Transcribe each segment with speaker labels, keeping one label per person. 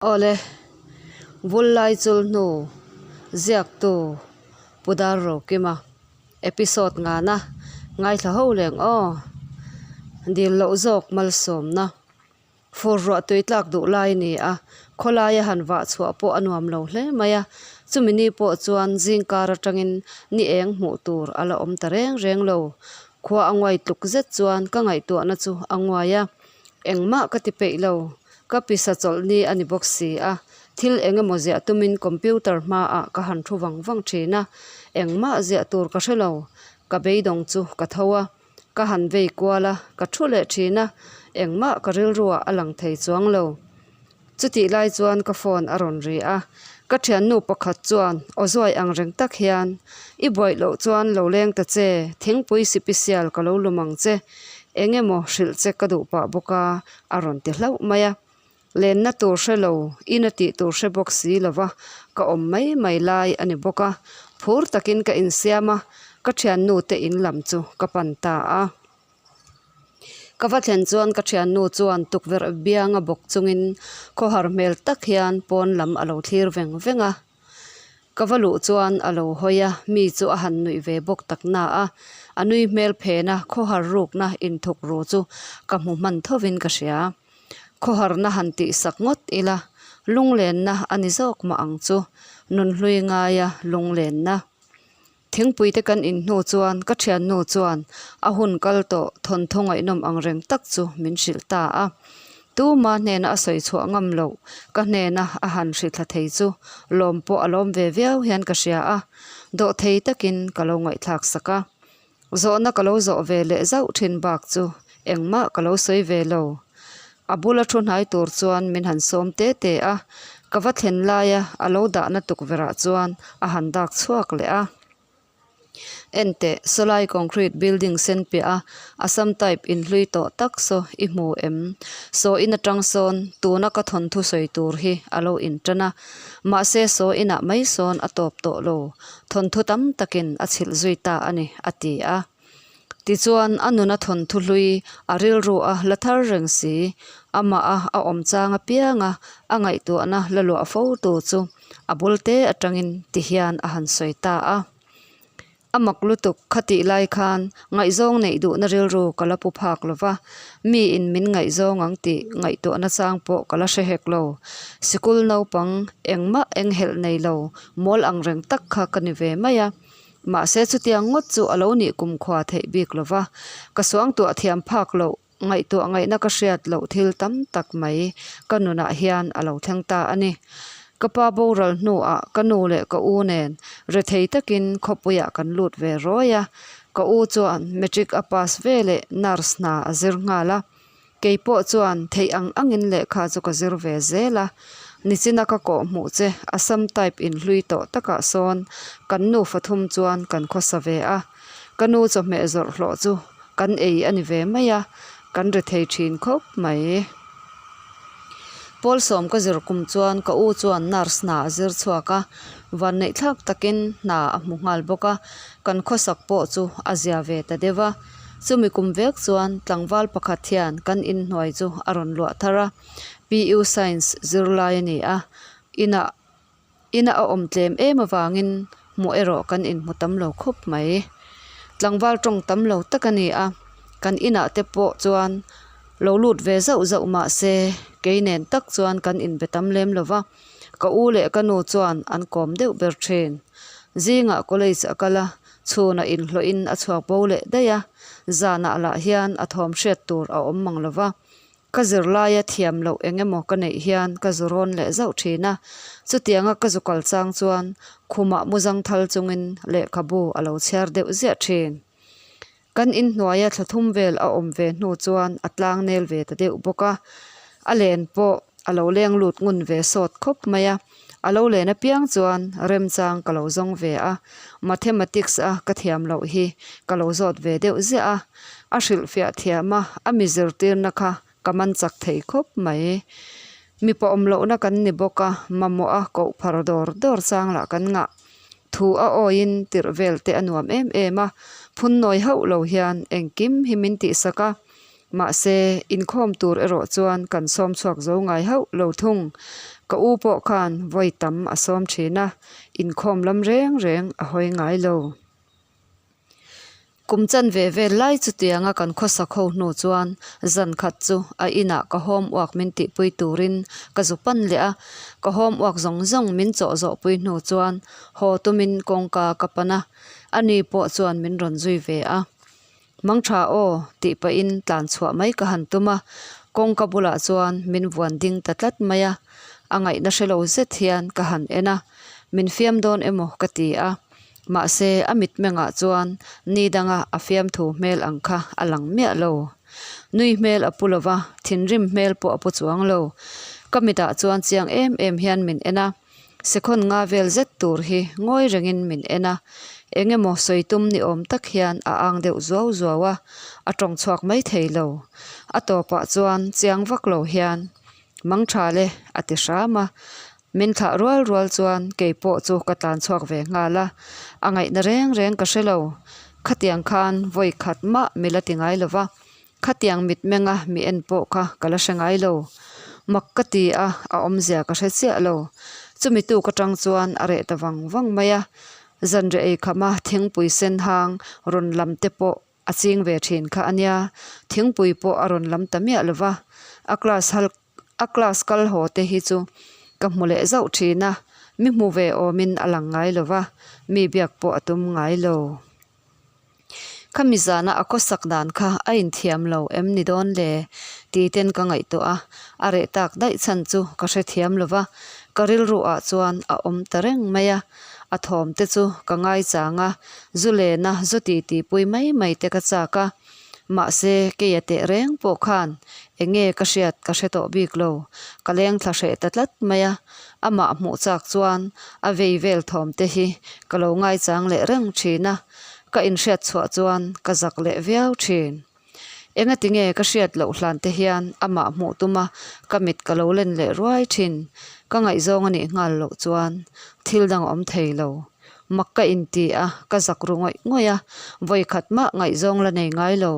Speaker 1: Awle, Vullai chul hnu ziaktu Pu Dar Rokima episode ngana ngaithla ho leng aw. Dil loh zawk malsawmna fur ruah tui tlak duh lai a ni a, khawlaia han vah chhuah pawh a nuam lo hle mai a, chumi ni pawh chuan zingkar atangin ni eng hmuh tur a la awm ta reng reng lo. Khua a nguai tluk zet chuan ka ngaihtuahna chu a nguai a, Engmah ka ti peih lo, ka pisa chawlh ni a ni bawk si a, thil eng emaw ziah tumin computer hmaah ka han thu vang vang thin a, engmah ziah tur ka hre lo, ka beidawng chu ka tho a, ka han vei kual a, ka thu leh thin a, engmah ka rilruah a lang thei chuang lo. Chutih lai chuan ka phone a rawn ri a, ka thiannu pakhat chuan aw zuai ang reng tak hian, I buaih loh chuan lo leng ta che, thingpui sipisial ka lo lum ang che, eng emaw hrilh che ka duh pah bawk a, a rawn ti hlauh mai a. Lenna tur hre lo, in a tih tur hre bawk si lo va, ka awm mai mai lai a ni bawk a, phur takin ka insiam a, ka thiannu te in lam chu ka pan ta a. Ka va thlen chuan ka thiannu chuan tukverh bianga bawk chungin khawhar hmel tak hian pawn lam a lo thlir veng veng a. Ka va luh chuan a lo hawi a, mi chu a han nuih ve bawk tak na a, a nui hmel phena khawhar rukna inthuk ru chu ka hmu hman thovin ka hria. Khawharna han tih sak ngawt ila, lunglenna a ni zawk mah ang chu, nunhlui ngaia lunglenna. Thingpui te kan in hnu chuan ka thiannu chuan a hun kal tawh thawnthaw ngaihnawm ang reng tak chu min hrilh ta a. Tuma hnena a sawi chhuah ngam loh ka hnena a han hrithla thei chu lawm pawh a lawm ve viau hian ka hria a, dawhthei takin ka lo ngaihthlak sak a. Zawhna ka lo zawh ve leh zauh thin bak chu engmah ka lo sawi ve lo. A bula thu hnai tur chuan min han sawm te te a, ka va thlen laia a lo dahna tukverhah chuan a han dak chhuak leh a. Enteh, sawlai concrete building sen piah a Assam type inhlui tawh tak saw i hmu em? Saw in atang sawn tuna ka thawnthu sawi tur hi a lo intan a, mahse saw inah mai sawn a tawp tawh lo, thawnthu tam takin a chhilh zui ta a ni, a ti a. Tichuan, a nuna thawnthu hlui a rilru a la thar reng si, amah a a awm chang apianga a ngaihtuahna la luah fo tu chu a bul te atangin ti hian a han sawi ta a. A mak lutuk khatih lai khan ngaihzawng neih duhna rilru ka la pu phak lo va, miin min ngaihzawng ang tih ngaihtuahna chang pawh ka la hre hek lo. Sikul naupang engmah enghelh nei lo mawl ang reng tak kha ka ni ve mai a. Mahse chutiang ngawt chu a lo nih kumkhua theih bik lo va, ka suangtuah thiam phak loh, ngaihtuah ngaihna ka hriat loh thil tam tak mai ka nunah hian a lo thleng ta a ni. Ka pa boral hnuah ka nu leh ka u nen rethei takin khawpuiah kan lut ve rawi a, ka u chuan matric a pass ve leh nurse hna a zir nghal a. Kei pawh chuan theih ang angin lehkha chu ka zir ve zel a, nichina ka kawh hmuh che Assam type inhlui tawh takah sawn kan nu fathum chuan kan khawsa ve a, ka nu chawhmeh zawrh hlawh chu kan ei a ni ve mai a, kan ri thei thin khawp mai. Pawlsawm ka zir kum chuan ka u chuan nurse hna a zir chhuak a, vanneihthlak takin hna a hmu nghal bawk a, kan khawsak pawh chu a zia ve ta deuh a. Chumi kum vek chuan tlangval pakhat hian kan inhnuai chu a rawn luah thar a, PU Science zirlai a ni a, inah ina a awm tlem em avangin hmuh erawh kan inhmu tam lo khawp mai. Tlangval tawng tam lo tak a ni a, kan inah te pawh chuan lo lut ve zauh zauh mah se kei nen tak chuan kan inbe tam lem lo va, ka u leh ka nu chuan an kawm deuh ber thin. Zingah college a kal a, Chhunah inhlawhin a chhuak bo leh daih a, zanah lah hian a thawm hriat tur a awm mang lo va. Ka zirlaia thiam loh eng emaw ka neih hian ka zu rawn leh zauh thin a, chutianga ka zu kal chang chuan khumah muzang thal chungin lehkhabu a lo chhiar deuh ziah thin. Kan inhnuaia thla thum vel a awm ve hnu chuan a tlang nel ve ta deuh bawk a, a len pawh a lo leng lut ngun ve sawt khawp mai a, a lo len apiang chuan remchang ka lo zawng ve a, mathematics a ka thiam loh hi ka lo zawt ve deuh ziah a, a hrilhfiah thiam a, a mi zirtirna kha ka man chak thei khawp mai. Mipa awm lohna kan ni bawk a, mamawh a koh phar dawr dawr chang lah kan ngah. Thu a awiin tirh vel te a nuam em em a, phunnawi hauh lo hian engkim hi min tihsak a, Mahse, inkhawm tur erawh chuan kan sawm chhuak zo ngai hauh lo thung. Ka u pawh khan vawi tam a sawm thin a, inkhawm lam reng reng a hawi ngai lo. Kum chanve vel lai chutianga kan khawsak ho hnu chuan zan khat chu a inah ka homework min tihpui turin ka zu pan leh a, ka homework zawng zawng min chawh zawhpui hnu chuan haw tumin kawngka ka pan a, ani pawh chuan min rawn zui ve a. Mangtha aw tih pahin tlan chhuah mai ka han tum a, kawngka bulah chuan min vuan ding ta tlat mai a, a ngaihna hrelo zet hian ka han en a, min fiam dawn emaw ka ti a. Mahse, a mitmengah chuan ni danga a fiamthu hmel ang kha a lang miah lo. Nui hmel a pu lo va, thinrim hmel pawh a pu chuang lo. Ka mitah chuan chiang em em hian min en a, sekhawn nga vel zet tur hi ngawi rengin min en a. Eng emaw sawi tum ni awm tak hian a ang deuh zuau zuau a, a tawng chhuak mai thei lo. A tawpah chuan chiang vak lo hian, Mang tha le, a ti hram a. Min thlah rual rual chuan kei pawh chu ka tlan chhuak ve nghal a, a ngaihna reng reng ka hre lo. Khatiang khan vawi khat mah mi la ti ngai lo va, khatiang mitmenga mi en pawh kha ka la hre ngai lo. Mak ka ti a, a awmzia ka hre chiah lo. Chumi tuk atang chuan a reh ta vang vang mai a, zanriah ei khama thingpui sen hang rawn lam te pawh a ching ve thin kha a nia, thingpui pawh a rawn lam ta miah lo va, a class hal a class kal haw te hi chu ka hmu leh zauh thin a, mi hmu ve awmin a lang ngai lo va, mi biak pawh a tum ngai lo. Khami zana a khawsak dan kha a inthiam lo em ni dawn le? Ti ten ka ngaihtuah a, a reh tak daih chhan chu ka hrethiam lo va, ka rilru ah chuan a awm ta reng mai a. A thawm te chu ka ngaichang a, zu lena zu ti ti pui mai mai te ka chak a. Mahse, keia teh reng pawh khan eng nge ka hriat ka hre tawh bik lo. Ka leng thla hreh ta tlat mai a, amah hmuh chak chuan a vei vel thawm te hi ka lo ngaichang leh reng thin a, ka inhriat chhuah chuan ka zak leh viau thin. Engati nge ka hriat loh hlan te hian amah hmuh tuma ka mit ka lo len leh ruai thin. Ka ngaihzawng a nih nghal loh chuan thil dang a awm thei lo. Mak ka inti a, ka zak ru ngawih ngawih a, vawi khat mah ngaihzawng la nei ngai lo.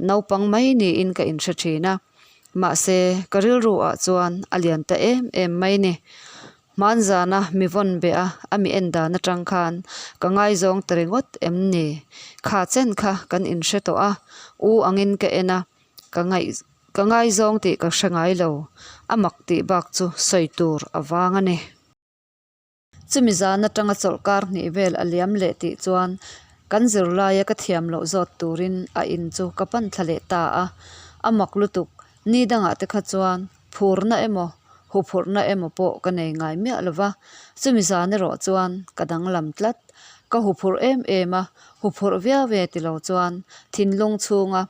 Speaker 1: Naupang mai niin ka inhre thin a. Mahse, ka rilru ah chuan a lian ta em em mai ni. Hmanzana mi vawn beh a, a mi en dan atang khan ka ngaizawng ta ringawt em ni? Kha chen kha kan inhre tawh a, u angin ka en a, ka ngaih ka ngaizawng tih ka hre ngai lo. A mak tih bak chu sawi tur a vang a ni. Chumi zan atanga chawlhkar hnih vel a liam leh tih chuan kan zirlaia ka thiam loh zawt turin a in chu ka pan thla leh ta a, a mak lutuk Ni dangah te kha chuan phurna emaw huphurhna emaw pawh ka nei ngai miah lo va, chumi zan erawh chuan ka danglam tlat. Ka huphurh em em a, huphurh viau ve ti lo chuan thinlung chhunga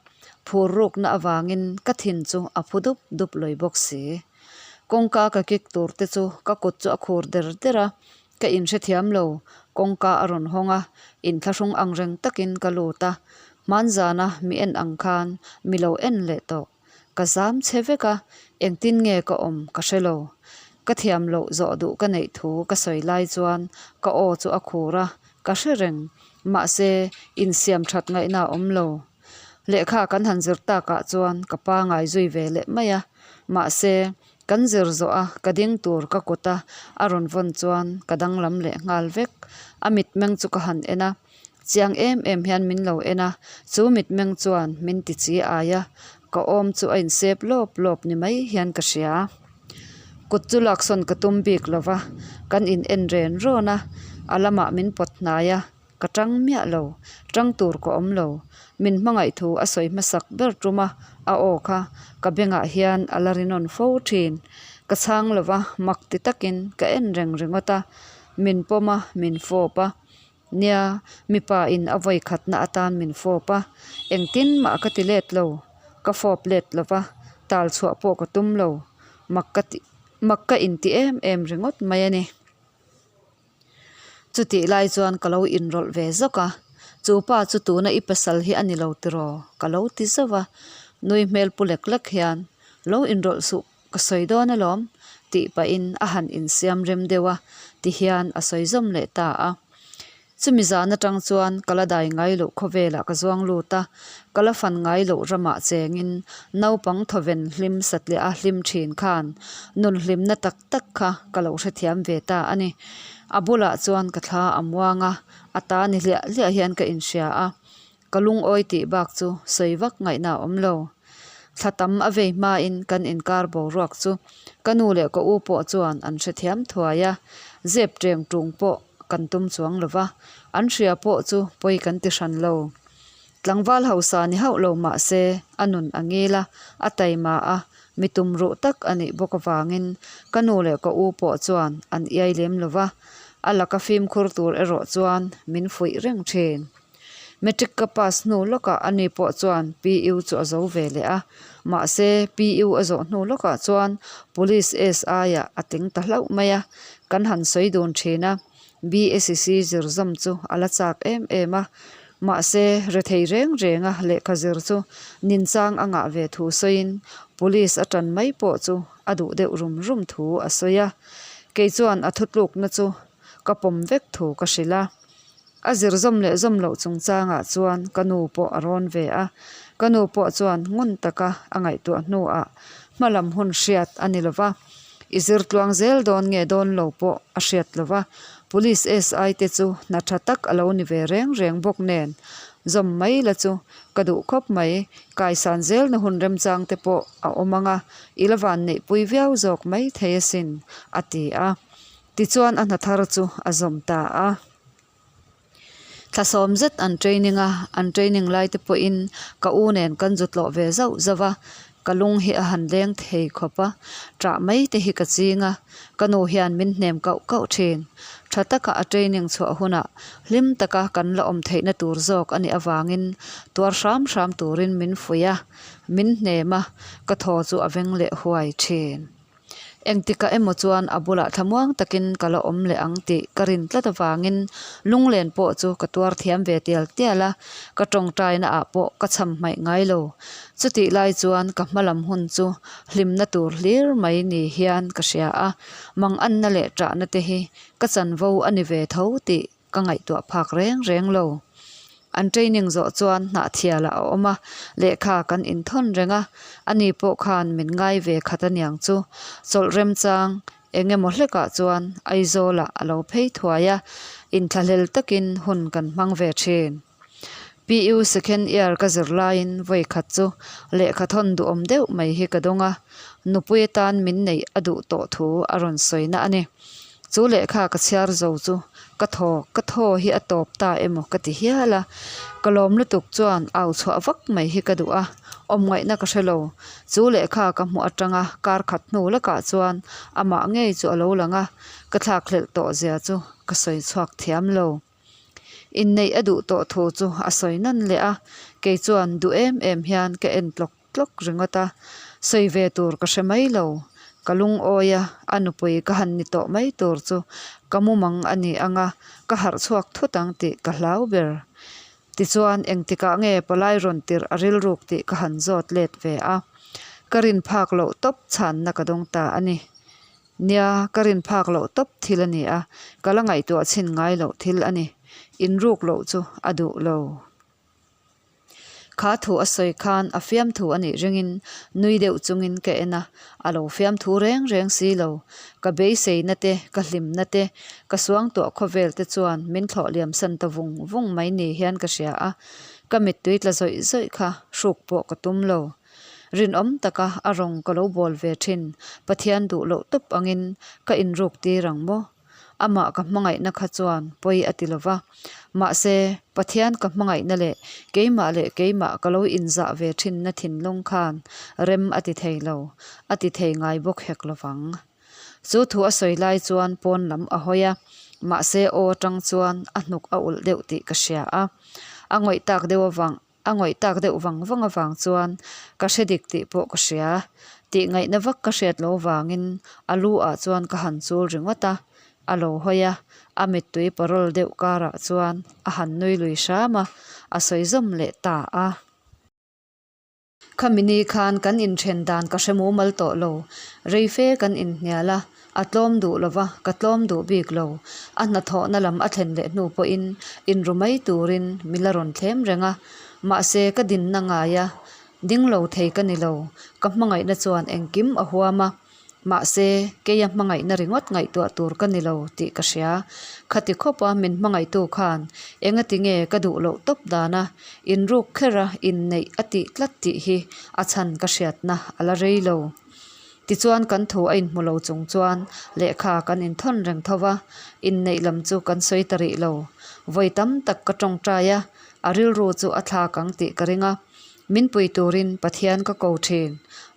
Speaker 1: phur rukna avangin ka thin chu a phu dup dup lawi bawk si. Kawngka ka kik tur te chu ka kut chu a khur der der a, Ka inhrethiam lo, kawngka a rawn hawng a, inthlahrung ang reng takin ka lut a, hmanzana mi en ang khan mi lo en leh tawh. Ka zam che vek a, engtin nge ka awm ka hre lo. Ka thiam loh zawh duh ka neih thu ka sawi lai chuan ka aw chu a khur a, ka hre reng. Mahse, insiam that ngaihna a awm lo. Lehkha kan han zir takah chuan ka pangai zui ve leh mai a, mahse, Kan zir zawh a, ka ding tur ka kut a, a rawn vawn chuan ka danglam leh nghal vek. A mitmeng chu ka han en a, chiang em em hian min lo en a, chu mitmeng chuan min ti chi ai a, ka awm chu a insep lawp lawp ni mai hian ka hria. Kut chu laksawn ka tum bik lo va, kan in en ren rawn a, a lamah min pawt hnai a, Ka tang miah lo, tang tur ka awm lo. Min hmangaih thu a sawi hmasak ber tum a, a aw kha ka bengah hian a la rinawn fo thin. Ka chhang lo va, mak ti takin ka en reng ringawt a. Min pawm a, min fawp a. Nia, mipa in a vawi khatna atan min fawp a. Engtin mah ka ti let lo, ka fawp let lo va, tal chhuah pawh ka tum lo. Mak ka ti, mak ka inti em em ringawt mai a ni. Chutih lai chuan ka lo inrawlh ve zawk a, chu pa chu tuna i pasal hi a ni lo tiraw? Ka lo ti zauh a, nui hmel pu lek lek hian, Lo inrawlh suh, ka sawi dawn alawm, tih pahin a han insiam rem deuh a, ti hian a sawi zawm leh ta a. Chumi zan atang chuan ka la dai ngai loh khawvelah ka zuang lut a, ka la fan ngai loh ramah chengin naupang thawven hlim satliah a hlim thin khan nun hlimna tak tak kha ka lo hrethiam ve ta a ni. A bulah chuan ka thla a muang a, a ta ni hliah hliah hian ka inhria a, Ka lungawi tih bak chu sawi vak ngaihna a awm lo. Thla tam a vei hmain kan inkar boruak chu ka nu leh ka u pawh chuan an hrethiam thuai a, zep teng tung pawh kan tum chuang lo va, an hria pawh chu pawi kan ti hran lo. Tlangval hausa ni hauh lo mah se a nun a ngil a, a taima a, mi tum ruh tak a nih bawk avangin ka nu leh ka u pawh chuan an iai lem lo va, a laka fimkhur tur erawh chuan min fuih reng thin. Matric ka pass hnu lawkah ani pawh chuan PU chu a zo ve leh a, mahse PU a zawh hnu lawkah chuan Police SI ah a tling ta hlauh mai a, kan han sawi dun thin a, BSC zir zawm chu a la chak em em a, mahse rethei reng reng a lehkha zir chu ninchang a ngah ve thu sawiin Police a tan mai pawh chu a duh deuh rum rum thu a sawi a, kei chuan a thutlukna chu ka pawm vek thu ka hrilh a. A zir zawm leh zawm loh chungchangah chuan ka nu pawh a rawn ve a, ka nu pawh chuan ngun taka a ngaihtuah hnuah hma lam hun hriat a ni lova, i zir tluang zel dawn nge dawn lo pawh a hriat lova, Police SI te chu hna tha tak a lo ni ve reng reng bawk nen zawm mai la chu ka duh khawp mai, kaisan zelna hun remchang te pawh a awm ang a, i la van neihpui viau zawk mai thei asin, a ti a. Tichuan a hna thar chu a zawm ta a. Thla sawm zet an training a, an training lai te pawhin ka u nen kan zu tlawh ve zauh zauh a, ka lung hi a han leng thei khawp a, ṭah mai te hi ka ching a, ka nu hian min hnem kauh kauh ṭhin. Ṭha taka a training chhuah hunah hlim taka kan la awm theihna tur zawk a nih avangin tuar hram hram turin min fuih a, min hnem a, ka thaw chu a veng leh huai ṭhin. Engtikah emaw chuan a bulah thlamuang takin ka la awm leh ang tih ka rin tlat avangin lunglen pawh chu ka tuar thiam ve tial tial a, ka tawngtaina ah pawh ka cham hmaih ngai lo. Chutih lai chuan ka hma lam hun chu hlimna tur hlir mai ni hian ka hria a, manganna leh ṭahna te hi ka chanvo a ni ve tho tih Ka ngaihtuah phak reng reng lo. An training zawh chuan hnahthialah a awm a, lehkha kan inthawn reng a, ani pawh khan min ngai ve khat aniang chu. Chawlh remchang eng emaw hlekah chuan Aizawlah a lo phei thuai a, inthlahlel takin hun kan hmang ve thin. PU second year ka zir laiin vawi khat chu lehkha thawn duhawm deuh mai hi ka dawng a, nupui atan min neih a duh tawh thu a rawn sawina a ni. Chu lehkha ka chhiar zo chu ka thaw ka thaw hi a tawp ta emaw ka ti hial a, ka lawm lutuk chuan au chhuah vak mai hi ka duh a, awm ngaihna ka hre lo. Chu lehkha ka hmuh atanga kar khat hnu lakah chuan amah ngei chu a lo lang a, ka thlakhlelh tawh zia chu ka sawi chhuak thiam lo. Inneih a duh tawh thu chu a sawi nawn leh a, kei chuan duh em em hian ka en tlawk tlawk ringawt a, sawi ve tur ka hre mai lo. Ka lungawi a, a nupui ka han ni tawh mai tur chu ka mumang a ni ang a, ka harh chhuak thut ang tih ka hlau ber. Tichuan engtikah nge palai rawn tirh a rilruk tih ka han zawt let ve a, ka rin phak loh tawp chhanna ka dawng ta a ni. Nia, ka rin phak loh tawp thil a ni a, ka la ngaihtuah chhin ngai loh thil a ni. Inruk loh chu a duh lo. Kha thu a sawi khan a fiamthu a nih ringin nui deuh chungin ka en a, a lo fiamthu reng reng si lo. Ka beiseina te, ka hlimna te, ka suangtuah khawvel te chuan min thlawh liam san ta vung vung mai ni hian ka hria a, ka mittui tla zawih zawih kha hruk pawh ka tum lo. Rinawm taka a rawng ka lo bawl ve thin, Pathian duh loh tawp angin ka inruk tir ang maw? Amah ka hmangaihna kha chuan pawi a ti lova. Mahse, Pathian ka hmangaihna leh keimah leh keimah ka lo inzah ve thinna thinlung khan rem a ti thei lo, a ti thei ngai bawk hek lovang. Chu thu a sawi lai chuan pawn lam a hawi a, mahse aw atang chuan a hnuk a ulh deuh tih ka hria a. A ngawih tak deuh avang A ngawih tak deuh vang vang avang chuan ka hre dik tih pawh ka hria. Tih ngaihna vak ka hriat lo vangin a lu ah chuan ka han chul ringawt a, a lo hawi a, a mittui parawl deuh karah chuan a han nui lui hram a, a sawi zawm leh ta a. Khami ni khan kan inthen dan ka hre mumal tawh lo. Rei fe kan inhnial a, a tlawm duh lo va, ka tlawm duh bik lo. A hnathawhna lam a thlen leh hnu pawhin inru mai turin mi la rawn thlem reng a. Mahse ka dinna ngaia ding lo thei ka ni lo. Ka hmangaihna chuan engkim a huam a. Mahse, keia hmangaihna ringawt ngaihtuah tur ka ni lo tih ka hria. Khati khawpa min hmangaihtu khan engati nge ka duh loh tawp dana inruk khera inneih a tih tlat tih hi a chhan ka hriatna a la rei lo. Tichuan kan thu a inhmu lo chung chuan lehkha kan inthawn reng tho va, inneih lam chu kan sawi ta rih lo. Vawi tam tak ka tawngtai a, a rilru chu a thlak ang tih ka ring a. Min pui turin Pathian ka ko thin.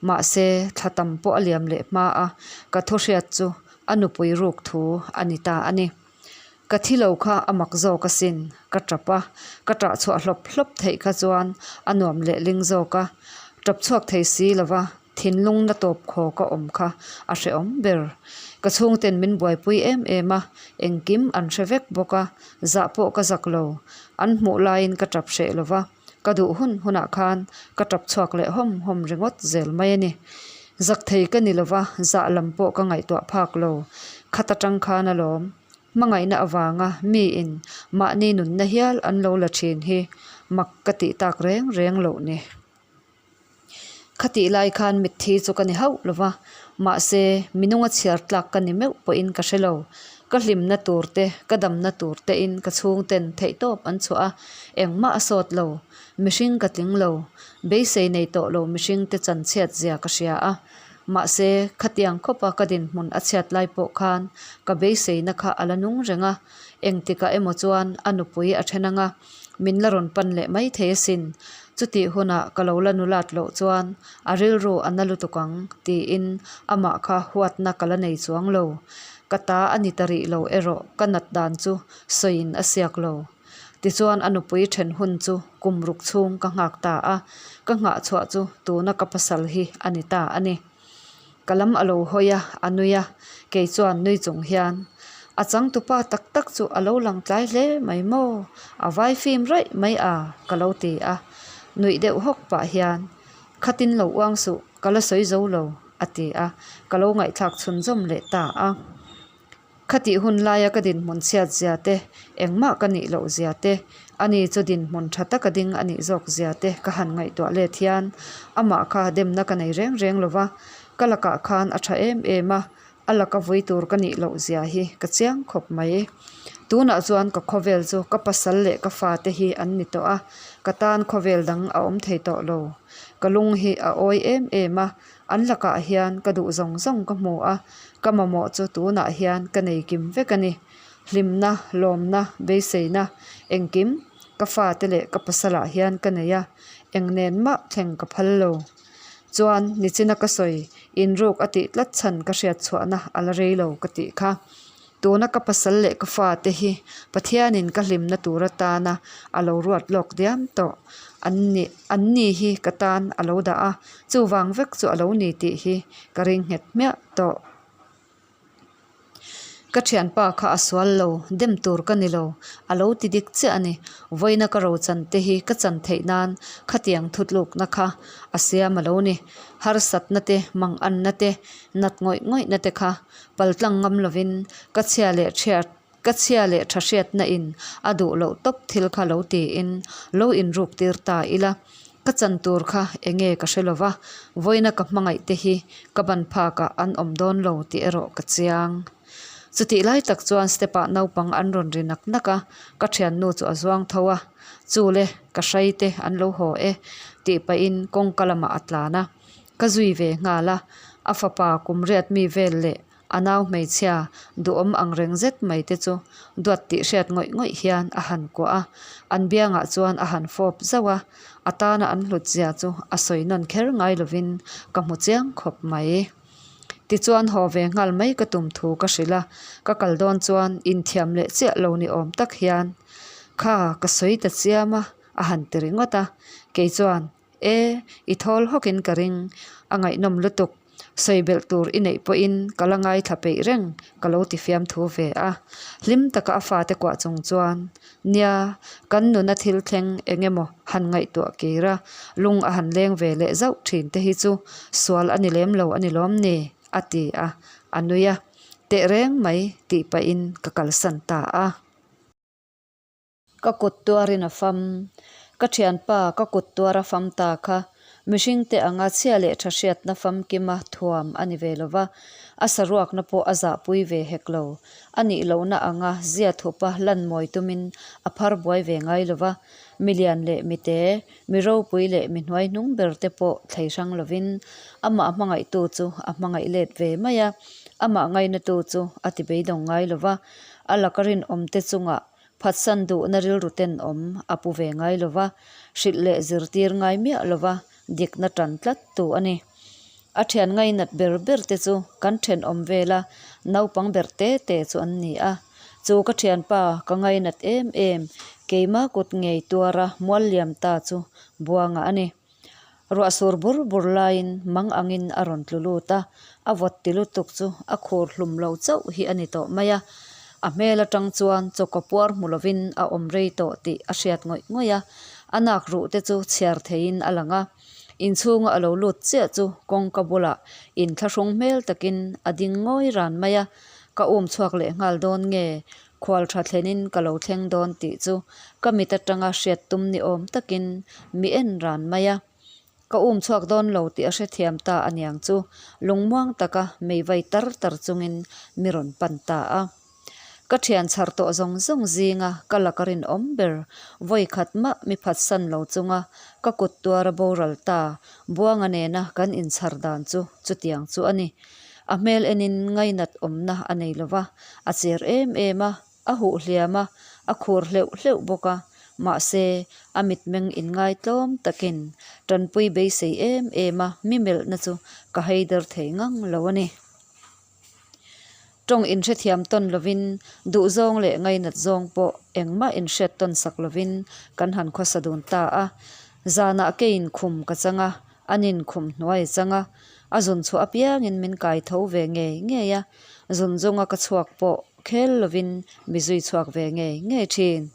Speaker 1: Mahse, thla tam pawh a liam leh hma a, ka thu hriat chu a nupui ruk thu a ni ta a ni. Ka thi lo kha a mak zawk asin, ka tap a, ka tah chhuah hlawp hlawp theih kha chuan a nuam leh ling zawk a. Tap chhuak thei si lova thinlung na tawp khaw ka awm kha a hrehawm ber. Ka chhungten min buaipui em em a, engkim an hre vek bawk a, zah pawh ka zak lo. An hmuh laiin ka tap hreh lova. Ka duh hun hunah khan ka tap chhuak leh hawm hawm ringawt zel mai a ni. Zak thei ka ni lova, zah lam pawh ka ngaihtuah phak lo. Khat atang khan alawm. Hmangaihna avanga miin mahni nunna hial an lo la thin hi mak ka tih tak reng reng loh ni. Khatih lai khan mitthi chu ka ni hauh lo va, mahse minunga chhiar tlak ka ni meuh pawhin ka hre lo. Ka hlimna tur te, ka damna tur tein ka chhungten theihtawp an chhuah a, engmah a sawt lo. Mihring ka tling lo. Beisei nei tawh lo mihring te chan chhiat zia ka hria a. Mahse, khatiang khawpa ka dinhmun a chhiat lai pawh khan ka beiseina kha a la nung reng a, engtikah emaw chuan a nupui a then ang a, Min la rawn pan leh mai thei asin. Chutih hunah ka lo la nulat loh chuan a rilru a na lutuk ang, tiin amah kha huatna ka la nei chuang lo. Ka ta a ni ta rih lo erawh ka nat dan chu sawiin a siak lo. Tichuan a nupui then hun chu kum ruk chhung ka nghak ta a, ka nghah chhuah chu tuna ka pasal hi a ni ta a ni. Ka lam a lo hawi a, a nui a, kei chuan nui chung hian, A changtupa tak tak chu a lo lang tlai hle mai maw? A vai fim raih mai a, ka lo ti a. Nuih deuh hawk pah hian, Khatin lo uang suh, ka la sawi zo lo, a ti a, ka lo ngaihthlak chhunzawm leh ta a. Khatih hun laia ka dinhmun chhiat zia te, engmah ka nih loh zia te, ani chu dinhmun tha taka ding a nih zawk zia te ka han ngaihtuah let hian amah kha demna ka nei reng reng lo va, ka lakah khan a tha em em a, a laka vui tur ka nih loh zia hi ka chiang khawp mai. Tunah chuan ka khawvel chu ka pasal leh ka fate hi an ni tawh a, ka tan khawvel dang a awm thei tawh lo. Ka lung hi a awi em em a, An lakah hian ka duh zawng zawng ka hmu a, ka mamawh chu tunah hian ka nei kim vek a ni. Hlimna, lawmna, beiseina, engkim ka fate leh ka pasalah hian ka nei a, eng nen mah thleng ka phal lo. Chuan nichina ka sawi inruk a tih tlat chhan ka hriat chhuahna a la rei lo ka tih kha. Tuna ka pasal leh ka fate hi Pathianin ka hlimna tur atana a lo ruat lawk diam tawh. An ni an ni hi ka tan a lo dah a, chuvang vek chu a lo ni tih hi ka ring nghet hmiah tawh. Ka thianpa kha a sual lo, dem tur ka ni lo, a lo ti dik chiah a ni. Vawiina ka rochan te hi ka chan theih nan khatiang thutlukna kha a siam a lo ni. Harsatna te, manganna te, nat ngawih ngawihna te kha Paltlang ngam lovin ka chhia leh chhiat ka chhia leh tha hriatna in a duh loh tawp thil kha lo tiin lo inruk tir ta ila. Ka chan tur kha enge ka hre lova, vawiina ka hmangaih te hi ka ban phakah an awm dawn lo tih erawh ka chiang. Chutih lai tak chuan step ah naupang an rawn ri nak nak a, ka thiannu chu a zuang tho a, Chule, ka hrai te an lo haw e tih pahin kawngka lamah a tlan a. Ka zui ve nghal a, a fapa kum riat mi vel leh a nau hmeichhia duhawm ang reng zet mai te chu duat tih hriat ngawih ngawih hian a han kuah a, an biangah chuan a han fawp zauh a, a tana an hlut zia chu a sawi nawn kher ngai lovin ka hmu chiang khawp mai. Tichuan haw ve nghal mai ka tum thu ka hrilh a, ka kal dawn chuan inthiam leh chiah lo ni awm tak hian, Kha ka sawi ta chiam a, a han ti ringawt a, kei chuan E, i thawl hawkin ka ring, a ngaihnawm lutuk. Sawi belh tur i neih pawhin ka la ngaithla peih reng ka lo ti fiamthu ve a. Hlim taka a fate kuah chung chuan, Nia, kan nuna thil thleng eng emaw han ngaihtuah kir a, lung a han leng ve leh zauh thin te hi chu sual a ni lem lo a ni lawm ni? a ti a, a nui a. Teh reng mai tih pahin ka kalsan ta a. Ka kut tuarin a fam. Ka thianpa ka kut tuar a fam ta kha. Mihringte anga chhia leh tha hriatna famkima thuam a ni ve lo va, a saruakna pawh a zahpui ve hek lo. A nih lohna anga zia thupa lan mawi tumin a phar buai ve ngai lo va, mi lian leh mi te, mi ropui leh mi hnuai hnung ber te pawh thlei hrang lovin amah hmangaihtu chu a hmangaih let ve mai a, amah ngainatu chu a ti beidawng ngai lo va, a laka rinawmte chungah Phatsan duhna rilru tenawm a pu ve ngai lo va, hrilh leh zirtir ngai miah lo va, dikna tan tlat tu a ni. A thian ngainat ber ber te chu kan thenawm vela naupang ber te te chu an ni a. Chu ka thianpa ka ngainat em em, keima kut ngei tuara mual liam ta chu Buanga a ni. Ruah sur bur bur laiin mang angin a rawn tlu lut a, a vawt ti lutuk chu a khur hlum lo chauh hi a ni tawh mai a. A hmel atang chuan chawkaw puar hmu lovin a awm rei tawh tih a hriat ngawih ngawih a, a nak ruh te chu chhiar theiin a lang a. Inchhunga a lo lut chiah chu kawngka bulah inthlahrung hmel takin a ding ngawi ran mai a, ka um chhuak leh nghal dawn nge Khual tha thlenin ka lo thleng dawn tih chu ka mit atanga hriat tum ni awm takin mi en ran mai a. Ka um chhuak dawn lo tih a hrethiam ta aniang chu lungmuang taka mei vai tar tar chungin mi rawn pan ta a. Ka thian chhar tawh zawng zawng zinga ka laka rinawm ber vawi khat mah mi phatsan lo chunga ka kut tuara boral ta Buanga nena kan inchhar dan chu chutiang chu a ni. A hmel enin ngainat awmna a nei lo va, a cher em em a, a huh hliam a, a khur hleuh hleuh bawk a. Mahse, a mitmeng inngaitlawm takin tanpui beisei em em a mi melhna chu ka heider thei ngang lo a ni. Tawng inhrethiam tawn lovin, duhzawng leh ngainat zawng pawh engmah inhriat tawn sak lovin kan han khawsa dun ta a. Zanah keiin khum ka chang a, An inkhum hnuai a chang a, a zun chhuah apiangin min kai tho ve ngei ngei a, zun zunga ka chhuak pawh khel lovin mi zui chhuak ve ngei ngei thin.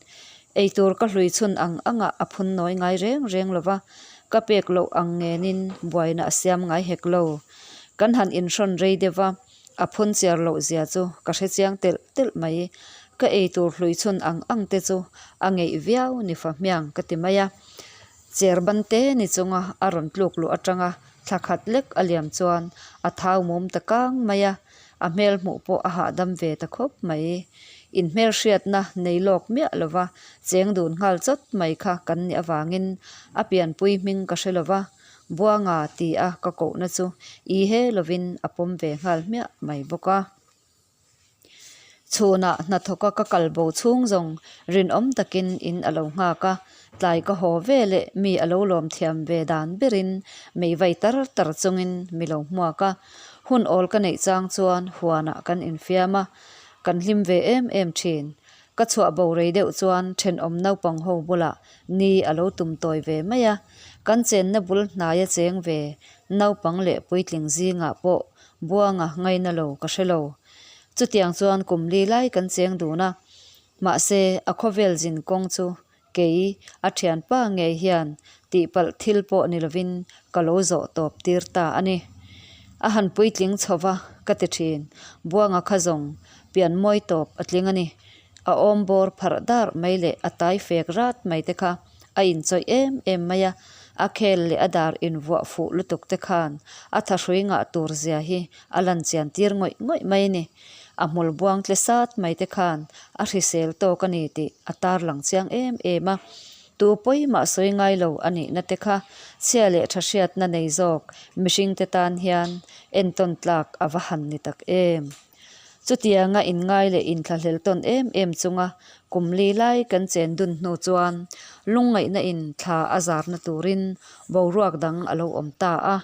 Speaker 1: Eitur ka hlui chhun ang angah a phun nawi ngai reng reng lova, ka pek loh ang ngenin buaina a siam ngai hek lo. Kan han inhrawn rei deuh va, a phun chiar loh zia chu ka hre chiang telh telh mai. Ka eitur hlui chhun ang ang te chu a ngeih viau ni fa hmiang ka ti mai a. Cher ban te ni chunga a rawn tluk luh atanga thla khat lek a liam chuan a thau mum ta kang mai a, a hmel hmuh pawh a hahdam ve ta khawp mai. Inhmelhriatna nei lawk miah lova cheng dun nghal chawt mai kha kan nih avangin a pianpui hming ka hre lova, Buanga ti a ka kohna chu i he lovin a pawm ve nghal hmiah mai bawk a. Chhunah hnathawka ka kal bo chhung zawng rinawm takin in a lo nghak a, tlai ka haw ve leh mi a lo lawm thiam ve dan berin mei vai tar tar chungin mi lo hmuak a. Hun awl ka neih chang chuan huanah kan infiam a, kan hlim ve em em thin. Ka chhuah bo rei deuh chuan thenawm naupang ho bulah ni a lo tum tawi ve mai a, kan chenna bul hnaia cheng ve naupang leh puitling zingah pawh Buanga ngaina lo ka hre lo. Chutiang chuan kum li lai kan cheng dun a, mahse a khawvel zin kawng chu kei a thianpa ngei hian tihpalh thil pawh ni lovin ka lo zawh tawp tir ta a ni. A han puitling chho va ka ti thin, Buanga kha zawng pian mawi tawp a tling a ni. A awm bawr pharh dar mai leh a tai fek rat mai te kha a inchawih em em mai a, a khel leh a dar invuah fuh lutuk te khan a thahrui ngah tur zia hi a lan chian tir ngawih ngawih mai a ni. A hmul buang tle sat mai te khan a hrisel tawk a ni tih a tarlang chiang em em a, tu pawimah sawi ngai lo a nihna te kha chhia leh tha hriatna nei zawk mihring te tan hian entawn tlak a va han ni tak em. Chutianga inngai leh inthlahlel tawn em em chunga kum li lai kan chen dun hnu chuan lungngaihna in thla a zarna turin boruak dang a lo awm ta a.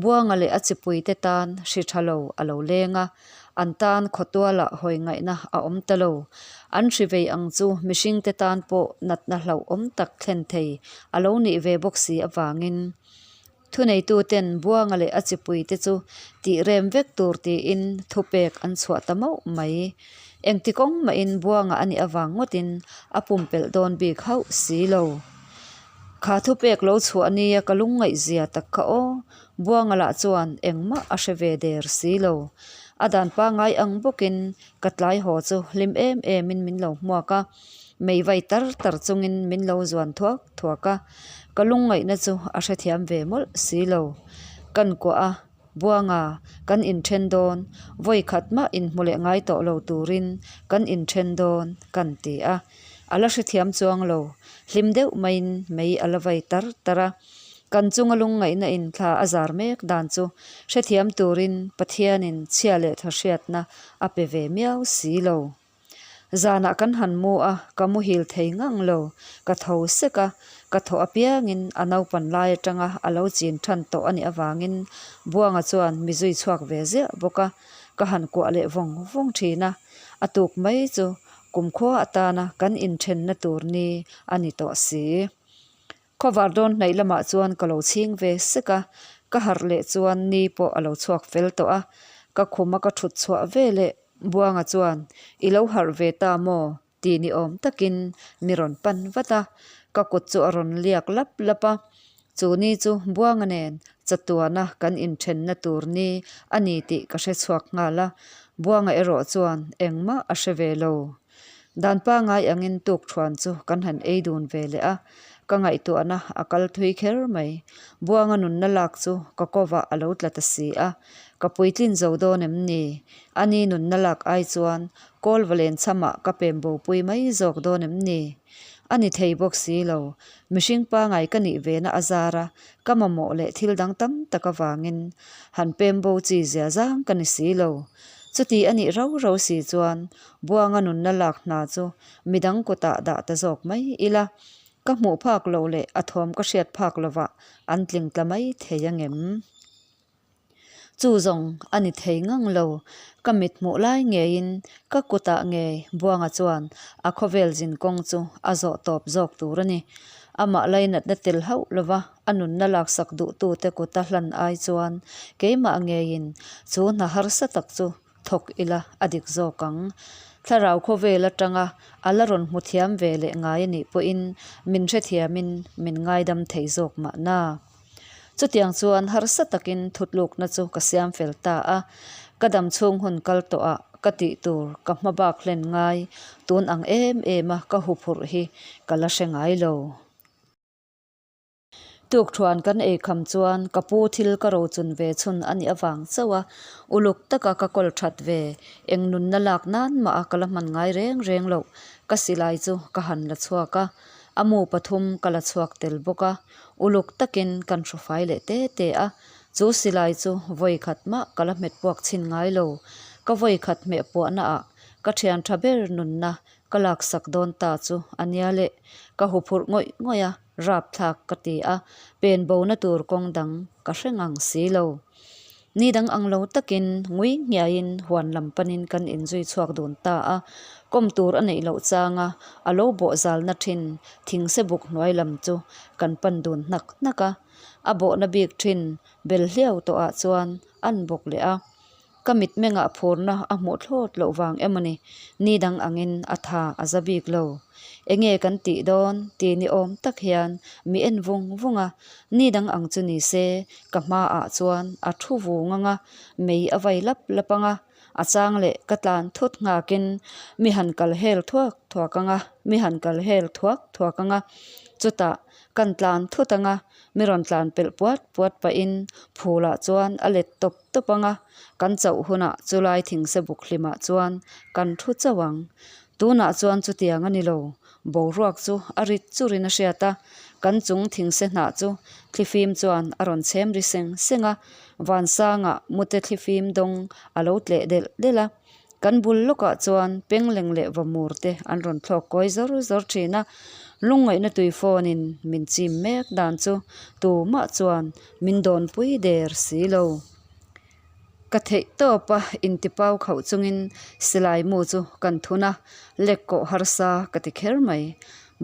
Speaker 1: Buanga leh a chipuite tan hri tha lo a lo leng a, an tan khawtualah hawi ngaihna a awm ta lo. An hri vei ang chu mihringte tan pawh natna hlauhawm tak thlen thei a lo nih ve bawk si avangin. Thuneituten Buanga leh a chipuite chu tih rem vek tur tiin thupek an chhuah ta mauh mai. Engti kawng mahin Buanga a nih avang ngawtin a pumpelh dawn bik hauh si lo. Kha thupek lo chhuah nia ka lungngaihzia tak kha aw, Buanga lah chuan engmah a hre ve der si lo. A dan pangngai ang bawkin ka tlai haw chu hlim em emin min lo hmuak a, mei vai tar tar chungin min lo zuan thuak thuak a, ka lungngaihna chu a hrethiam ve mawlh si lo. Kan kuah a, Buanga, kan inthen dawn, vawi khat mah inhmu leh ngai tawh lo turin kan inthen dawn, kan ti a. A la hrethiam chuang lo, hlim deuh maiin mei a la vai tar tar a. Kan chunga lungngaihna in thla a zar mek dan chu hrethiam turin Pathianin chhia leh tha hriatna a pe ve miau si lo. Zanah kan han mu a, ka muhil thei ngang lo. Ka tho sek a, ka thawh apiangin a naupan lai atanga a lo chin than tawh a nih avangin Buanga chuan mi zui chhuak ve ziah bawk a, ka han kuah leh vawng vawng thin a. A tuk mai chu kumkhua atana kan inthenna tur ni a ni tawh si. Khawvar dawn hnaih lamah chuan ka lo chhing ve sek a, ka harh leh chuan ni pawh a lo chhuak fel tawh a, ka khuma ka thut chhuah ve leh Buanga chuan I lo harh ve ta maw? tih ni awm takin mi rawn pan vat a, ka kut chu a rawn liak lap lap a, chu ni chu Buanga nen chatuana kan inthenna tur ni a ni tih ka hre chhuak nghal a, Buanga erawh chuan engmah a hre ve lo. Dan pangai angin tuk thuan chu kan han ei dun ve leh a, ka ngaihtuahna a kal thui kher mai. Buanga nunna lak chu ka kovah a lo tla ta si a, ka puitlin zo dawn em ni? Ani nunna lak ai chuan kawl va len chhamah ka pem bopui mai zawk dawn em ni? A ni thei bawk si lo, mihring pangai ka nih vena a zar a, ka mamawh leh thil dang tam tak avangin han pem bo chi zia zang ka ni si lo. Chuti a nih rau rau si chuan Buanga nunna lak hna chu midang kutah dah ta zawk mai ila, ka hmuh phak loh leh a thawm ka hriat phak lovah an tling tla mai thei angem? Chu zawng a ni thei ngang lo, ka mit hmuh lai ngeiin ka kutah ngei Buanga chuan a khawvel zin kawng chu a zawh tawp zawk tur a ni. Amah lainatna tel hauh lova a nunna laksak duhtute kuta hlan ai chuan keimah ngeiin chu hna harsa tak chu thawk ila a dik zawk ang. Thlarau khawvel atanga a la rawn hmu thiam ve leh ngai a nih pawhin min hrethiamin min ngaidam thei zawk mahna. Chutiang chuan harsa takin thutlukna chu ka siam fel ta a, ka dam chhung hun kal tawhah ka tih tur ka hma bak hlen ngai tun ang em em a ka huphurh hi ka la hre ngai lo. Tukthuan kan ei kham chuan ka pu thil ka rochun ve chhun a nih avang chauh a, uluk taka ka kawl that ve, eng nunna lak nan mah a ka la hman ngai reng reng loh, ka silai chu ka han la chhuak a, a mu pathum ka la chhuak tel bawk a, uluk takin kan hru fai leh te te a, chu silai chu vawi khat mah ka la hmet puak chhin ngai lo, ka vawi khat hmeh puahna ah ka thian tha ber nunna ka laksak dawn ta chu a nia leh, ka huphurh ngawih ngawih a. Rapthlak ka ti a, pen bona tur kawng dang ka hre ngang si lo. Ni dang ang lo takin ngui nghiaiin huan lam panin kan inzui chhuak dun ta a, kawm tur a neih loh changa a lo bawh zalna thin thingse buk hnuai lam chu kan pan dun hnak hnak a, a bawhna bik thin bel hliau tawhah chuan an bawk leh a. Ka mitmengah phurna a hmuh thlawt loh vang emaw ni, ni dang angin a tha a za bik lo. Enge kan tih dawn ti ni awm tak hian mi en vung vung a, ni dang ang chu ni se ka hmaah chuan a thu vung ang a, mei a vai lap lap ang a, a chang leh ka tlan thut nghakin mi han kal hel thuak thuak ang a, mi han kal hel thuak thuak ang a, chutah kan tlan thut ang a, mi rawn tlan pelh puat puat pahin phulah chuan a let tawp tawp ang a, kan chauh hunah chulai thingse buk hlimah chuan kan thu chauh ang. Tunah chuan chutiang a ni lo, boruak chu a rit churin a hriat a, kan chung thingse hnah chu thlifim chuan a rawn chhem ri seng seng a, vansangah mute thlifim dawng a lo tleh delh delh a, kan bul lawkah chuan pengleng leh vamur te an rawn thlawk kawi zawr zawr thin a, lungngaihna tui phone in min chim mek dan chu tumah chuan min dawnpui der si lo. Ka theih tawp a intipau khauh chungin silai mu chu kan thun a, lek kawh harsa ka ti kher mai.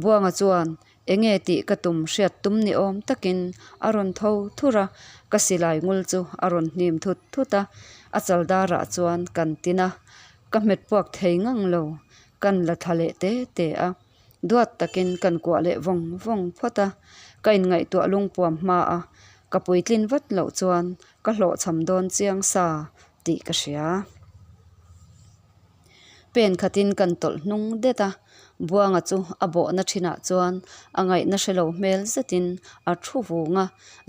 Speaker 1: Buanga chuan. Enge tih ka tum hriat tum ni awm takin a rawn tho thur a, ka silai ngul chu a rawn hnim thut thut a, a chal darah chuan kan tin a, ka hmet puak thei ngang lo, kan la thla leh te te a, duat takin kan kuah leh vawng vawng phawt a, ka inngaihtuah lungpuam hma a, ka puitlin vat loh chuan ka hlawhchham dawn chiang sa tih ka hria. Pen khatin kan tawlh hnung det a, Buanga chu a bawhna thinah chuan a ngaihna hre lo hmel zetin a thu vung a,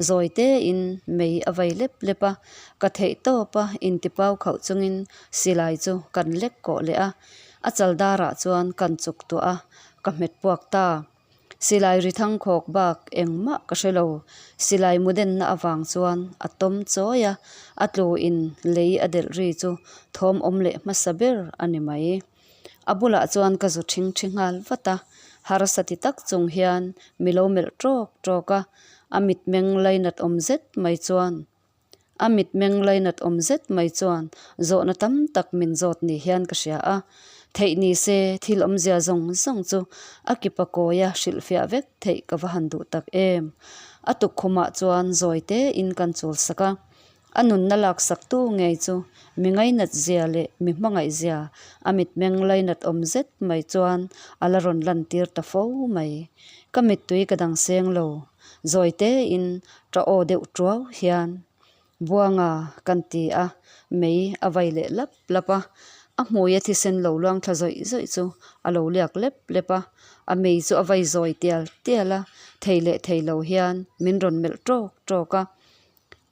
Speaker 1: zawi tein mei a vei lep lep a, ka theih tawp a intipau khauh chungin silai chu kan lek kawh leh a, a chal darah chuan kan chuk tuah a, ka hmet puak ta. Silai ri thang khawk bak engmah ka hre lo. Silai mu denna avang chuan a tawm chawi a, a tlu in lei a delh ri chu thawm awm leh hmasa ber a ni mai. A bulah chuan ka zu thing thi nghal vat a, harsa ti tak chung hian mi lo melh tawk tawk a, a mitmeng lainat awm zet mai chuan A mitmeng lainat awm zet mai chuan zawhna tam tak min zawt ni hian ka hria a, theih ni se thil awmzia zawng zawng chu a kipa kawia hrilhfiah vek theih ka va han duh tak em. A tukkhumah chuan zawi tein kan chul sak a, a nunna lak saktu ngei chu mi ngainat zia leh mi hmangaih zia a mitmeng lainat awm zet mai chuan a la rawn lantir ta fo mai. Ka mittui ka dang seng lo. Zawi tein ṭa aw deuh ṭuau hian Buanga kan ti a, mei a vai leh lap lap a, a hmuia thisen lo luang thla zawih zawih chu a lo liak lep lep a, a mei chu a vai zawi tial tial a, thei leh thei lo hian min rawn melh ṭawk ṭawk a,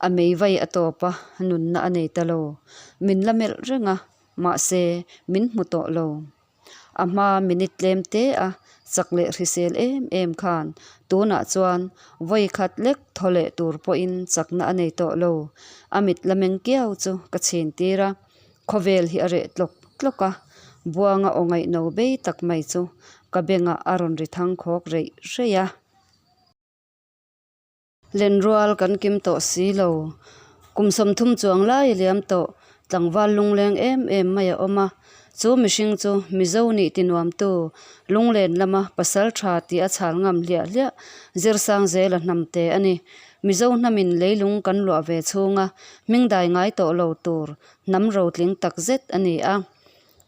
Speaker 1: a mei vai a tawp a, nunna a nei ta lo, min la melh reng a, mahse min hmu tawh lo. A hma minute tlem te a chak leh hrisel em em khan tunah chuan vawi khat lek thaw leh tur pawhin chakna a nei tawh lo. A mit la meng kiau chu ka chhin tir a, khawvel hi a reh tlawk tlawk a, Buanga aw ngaihno bei tak mai chu ka bengah a rawn ri thang khawk reih reih a. Lenrual kan kim tawh si lo. Kum 30 chuang lai a liam tawh. Tlangval lungleng em em mai a awm a. Chu mihring chu Mizo nih tinuamtu, lunglen lama pasal tha tih a chhal ngam hliah hliah Zirsang zela hnam te a ni. Mizo hnamin leilung kan luah ve chhunga hmingdai ngai tawh lo tur hnam rotling tak zet a ni a.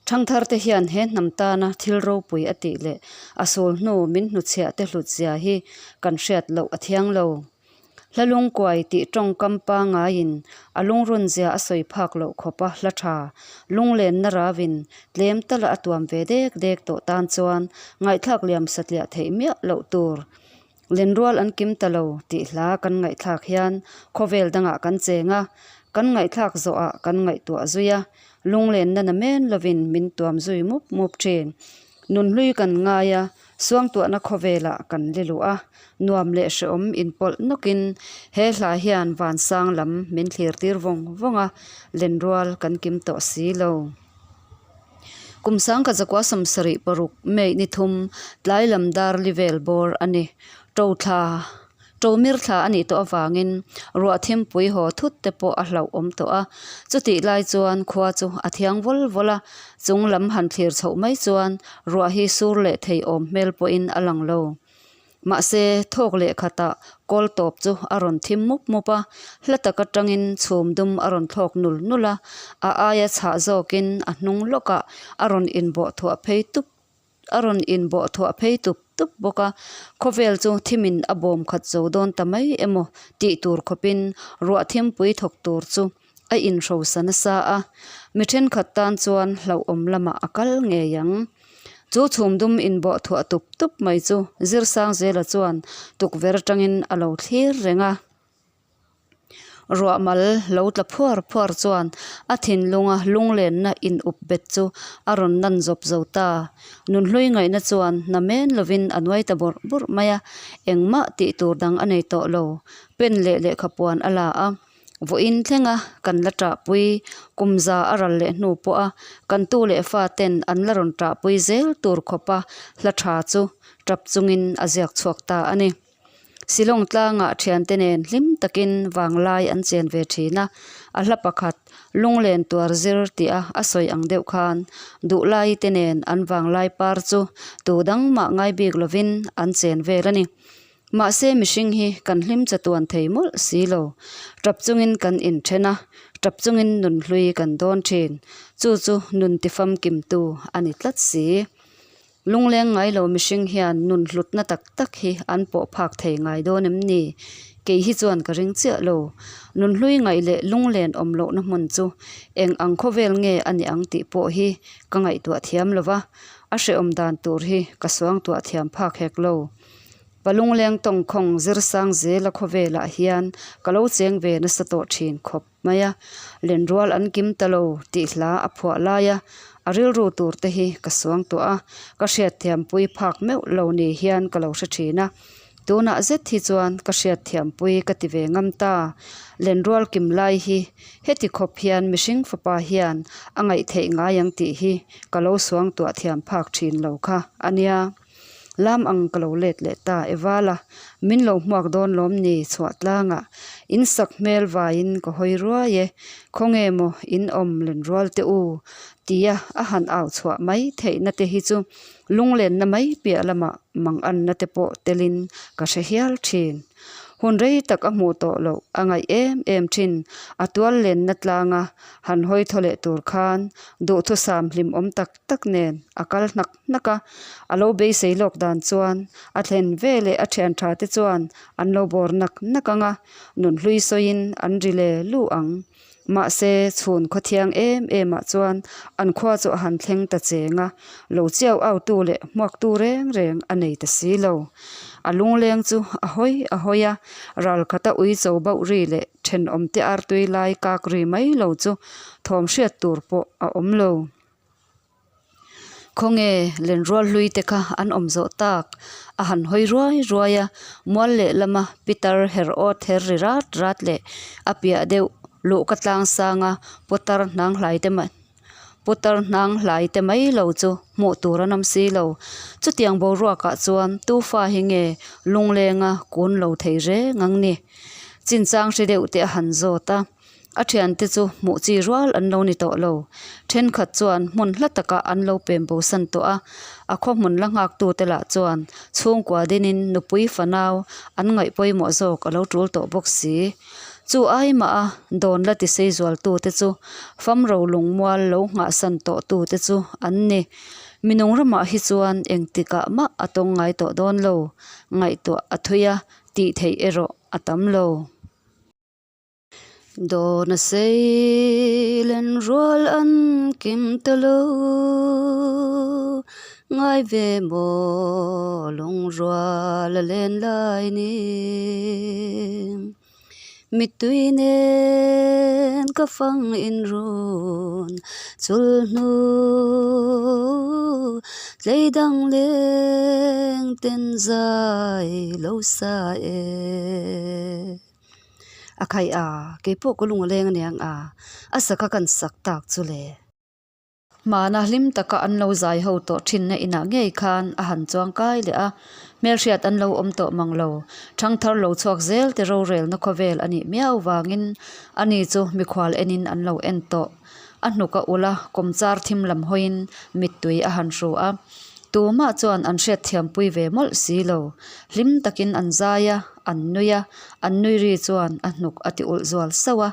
Speaker 1: Thangthar te hian he hnam tana thil ropui a tih leh a sul hnu min hnuchhiah te hlut zia hi kan hriat loh a thiang lo. Hla lungkuai tih tawngkam pangaiin a lungrun zia a sawi phak loh khawpa hla tha lunglenna ravin tlem tala a tuam ve dek dek tawh tan chuan ngaihthlak liam satliah theih miah loh tur Lenrual an kim ta lo tih hla kan ngaihthlak hian khawvel dangah kan cheng a, kan ngaihthlak zawhah kan ngaihtuah zui a, lunglenna na men lovin min tuam zui mup mup thin. Nunhlui kan ngai a, suangtuahna khawvelah kan li luh a, nuam leh hrehawm inpawlh nawkin he hla hian vansang lam min thlir tir vawng vawng a, lenrual kan kim tawh si lo. Kum sangkhat zakua 76 May ni thum tlai lam dar li vel bawr a ni. To thla to mir thla a nih tawh avangin ruah thimpui haw thut te pawh a hlauh awm tawh a. Chutih lai chuan khua chu a thiang vawl vawl a, chung lam han thlir chhoh mai chuan ruah hi sur leh thei awm hmel pawhin a lang lo. Mahse, thawk leh khatah kawl tawp chu a rawn thim mup mup a, hla tak atangin chhum dum a rawn thlawk nul nul a, a aia chhah zawkin a hnung lawkah a rawn inbawh thuah phei tup a rawn inbawh thuah phei tup tup bawk a, khawvel chu thimin a bawm khat zo dawn ta mai emaw tih tur khawpin ruah thimpui thawk tur chu a inhrosa nasa a, mi thenkhat tan chuan hlauhawm lamah a kal ngei ang. Chu chhum dum inbawh thuah tup tup mai chu Zirsangzela chuan tukverh atangin a lo thlir reng a. Ruah mal lo tla phuar phuar chuan a thinlunga lunglenna in up bet chu a rawn nan zawp zo ta. Nunhlui ngaihna chuan hna men lovin a nuai ta bawrh bawrh mai a, engmah tih tur dang a nei tawh lo. Pen leh lehkhapuan a la a. Vawiin thlenga kan la ṭahpui, kum za a ral leh hnu pawha kan tu leh fa ten an la rawn ṭahpui zel tur khawpa hla ṭha chu ṭap chungin a ziak chhuak ta a ni. Silawng tlangah ṭhiante nen hlim takin vanglai an chen ve ṭhin a. A hla pakhat, Lunglen tuar zir tia a sawi ang deuh khan duhlai te nen an vanglai par chu tu dang mah ngai bik lovin an chen vel a ni. Mahse mihring hi kan hlim chatuan thei mawlh si lo. Tap chungin kan inthen a, tap chungin nunhlui kan dawn thin. Chu chu nun tifamkimtu a ni tlat si. Lungleng ngai lo mihring hian nun hlutna tak tak hi an pawh phak thei ngai dawn em ni? Kei hi chuan ka ring chiah lo. Nunhlui ngaih leh lunglen awm lohna hmun chu eng ang khawvel nge a ni ang tih pawh hi ka ngaihtuah thiam lo va, a hrehawm dan tur hi ka suangtuah thiam phak hek lo. Pa lungleng tawngkhawng zirsang zela khawvelah hian ka lo cheng ve nasa tawh thin khawp. mai a, lenrual an kim ta lo tih hla a phuah lai a, a rilru tur te hi ka suang tawh a, ka hriatthiampui phak meuh lo ni hian ka lo hre thin a, tunah zet hi chuan ka hriatthiampui ka ti ve ngam ta, lenrual kim lai hi heti khawp hian mihring fapa hian a ngaih theih ngai ang tih hi ka lo suang tuah thiam phak thin lo kha a nia. Lam ang ka lo let leh ta e vala, min lo hmuak dawn lawm ni chhuah tlangah in sak hmel vaiin ka hawi ruai e, khawnge maw in awm len rual teh u tia a han au chhuah mai theihna te hi chu lunglenna mai piah lamah manganna te pawh telin ka hre hial thin. Hun rei tak a hmuh tawh loh a ngaih em em thin, a tual lenna tlanga han hawi thaw leh tur khan duhthusam hlimawm tak tak nen a kal hnak hnak a, a lo beisei lawk dan chuan a thlen ve leh a thian tha te chuan an lo bawr nak nak ang a, nunhlui sawiin an ri le lu ang. Mahse, chhun khawthiang em em ah chuan an khua chu a han thleng ta cheng a, lo chiau au tu leh hmuak tu reng reng a nei ta si lo. A lungleng chu a hawi a hawi a, ral khata ui cho bauh ri leh thenawm te artui lai kak ri mai lo chu thawm hriat tur pawh a awm lo. Khawnge lenrual hlui te kha an awm zawh tak a han hawi ruai ruai a, mual lehlama pitar her awt her ri rat rat leh a piah deuh luhka tlang sanga putar hnang hlai te mai putar hnang hlai te mai lo chu hmuh tur an awm si lo. Chutiang boruakah chuan tufa hi nge lunglenga kun lo thei reng ang ni. Chinchang hre deuh te a han zawt a. A thiante chu hmuh chi rual an lo ni tawh lo. Thenkhat chuan hmun hla takah an lo pem bosan tawh a, a khaw hmun la nghaktute lah chuan chhungkua dinin nupui fanau an ngaih pawimawh zawk a lo tul tawh bawk si. Chu ai mah a dawn la tisei zualtute chu fam ro lungmual lo nghahsan tawhtute chu an ni. Minung ramah hi chuan engtikah mah a tawng ngai tawh dawn lo, ngaihtuah a thui a, tih theih erawh a tam lo. Dawn a sei len rual an kim ta lo, ngai ve maw lungrual a len lai ni. Mittui nen ka fang inrun chul hnu, tlei dang leng ten zai lo sa e. A khai a, keipawh ka lung a leng aniang a, a saka kan sak tak chu le. Hmana hlim taka an lo zai ho tawh thinna inah ngei khan a han chuang kai leh a, hmelhriat an lo awm tawh mang lo. Thangthar lo chhuak zel te rorelna khawvel a nih miau vangin ani chu mikhual enin an lo en tawh. A hnuk a ulh a, kawmchar thim lam hawiin mittui a han hru a. Tumah chuan an hriatthiampui ve mawlh si lo. Hlim takin an zai a. An nui a, an nui ri chuan a hnuk a ti ulh zual sauh a,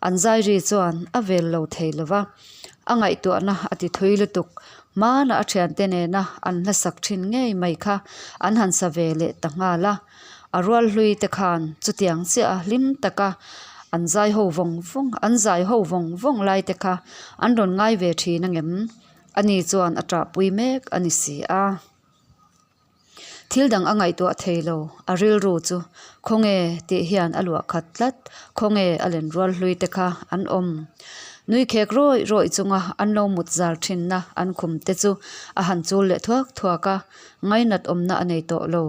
Speaker 1: an zai ri chuan a vel lo thei lo va. A ngaihtuahna a ti thui lutuk. Hmana a thiante nena an hla sak thin ngei mai kha an han sa ve leh ta nghal a. A rual hlui te khan chutiang chiah a hlim taka an zai ho vawng vawng an zai ho vawng vawng lai te kha an rawn ngai ve thin angem? Ani chuan a ṭahpui mek a ni si a. Thil dang a ngaihtuah thei lo, a rilru chu khawnge tih hian a luah khat tlat, khawnge a len rual hlui te kha an awm. Nui khek rawih rawih chunga an lo mut zal thinna an khum te chu a han chul leh thuak thuak a, ngainat awmna a nei tawh lo.